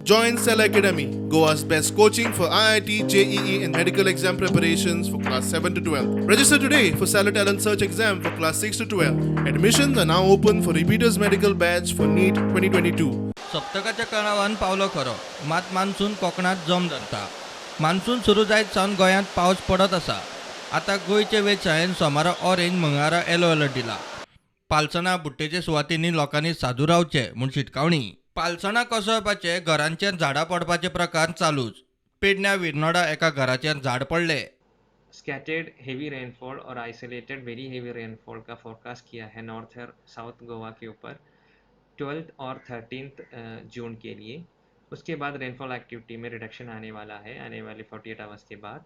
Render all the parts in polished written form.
Join Cell Academy, Goa's best coaching for IIT, JEE, and medical exam preparations for class 7 to 12. Register today for Stellar Talent Search exam for class 6 to 12. Admissions are now open for repeaters medical batch for NEET 2022. सप्तकाच्या कळावान पावलो खरो, मात monsoon कोकणात जम धरता. Monsoon सुरू जायत सावन गोंयांत पावस पडत आसा. आतां गोंयचे वेधशाळेन सोमारा ऑरेंज, मंगळारा येलो अलर्ट दिला. पालसणां बुट्टेच्या सुवातींनी लोकांनी सादूर रावचें म्हूण शिटकावणी. पालसणां कोसळपाचे, घरांचेर झाडां पडपाचे प्रकार चालूच. पेडण्या विर्नोडा एका घराचेर झाड पडलें. स्कैटर्ड हेवी रेनफॉल और आइसोलेटेड वेरी हेवी रेनफॉल का फोरकास्ट किया है नॉर्थ और साउथ गोवा के ऊपर 12th और 13th जून के लिए. उसके बाद रेनफॉल एक्टिविटी में रिडक्शन आने वाला है आने वाले 48 आवर्स के बाद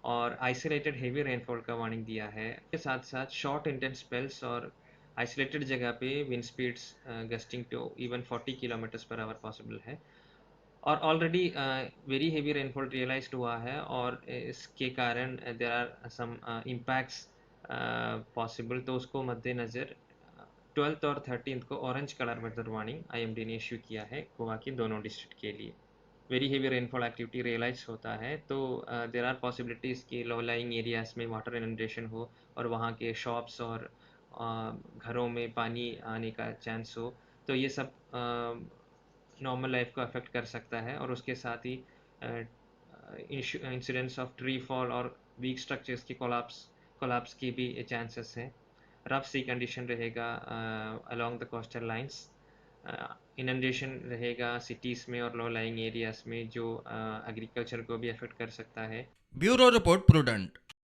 और आइसोलेटेड हेवी रेनफॉल का वार्निंग दिया है. के साथ साथ शॉर्ट इंटेंस स्पेल्स और आइसोलेटेड जगह pay wind speeds gusting to even 40 kilometres per hour possible है और already very heavy rainfall realised हुआ है और इसके कारण there are some impacts possible. तो उसको मद्देनज़र 12th और 13th को orange colour weather warning IMD ने इश्यू किया है गोवा के दोनों डिस्ट्रिक्ट के लिए. Very heavy rainfall activity realise होता है तो there are possibilities कि लो लाइंग एरियाज में वाटर इनंडेशन हो और वहाँ के शॉप्स और घरों में पानी आने का चांस हो, तो ये सब नॉर्मल लाइफ को अफेक्ट कर सकता है. और उसके साथ ही इंसिडेंट्स ऑफ ट्री फॉल और वीक स्ट्रक्चर्स की कोलैप्स कोलैप्स की भी चांसेस हैं. रफ सी कंडीशन रहेगा along the coastal lines, inundation रहेगा सिटीज़ में और लो लाइंग एरियाज में, जो एग्रीकल्चर को भी अफेक्ट कर सकता है. Bureau report, prudent.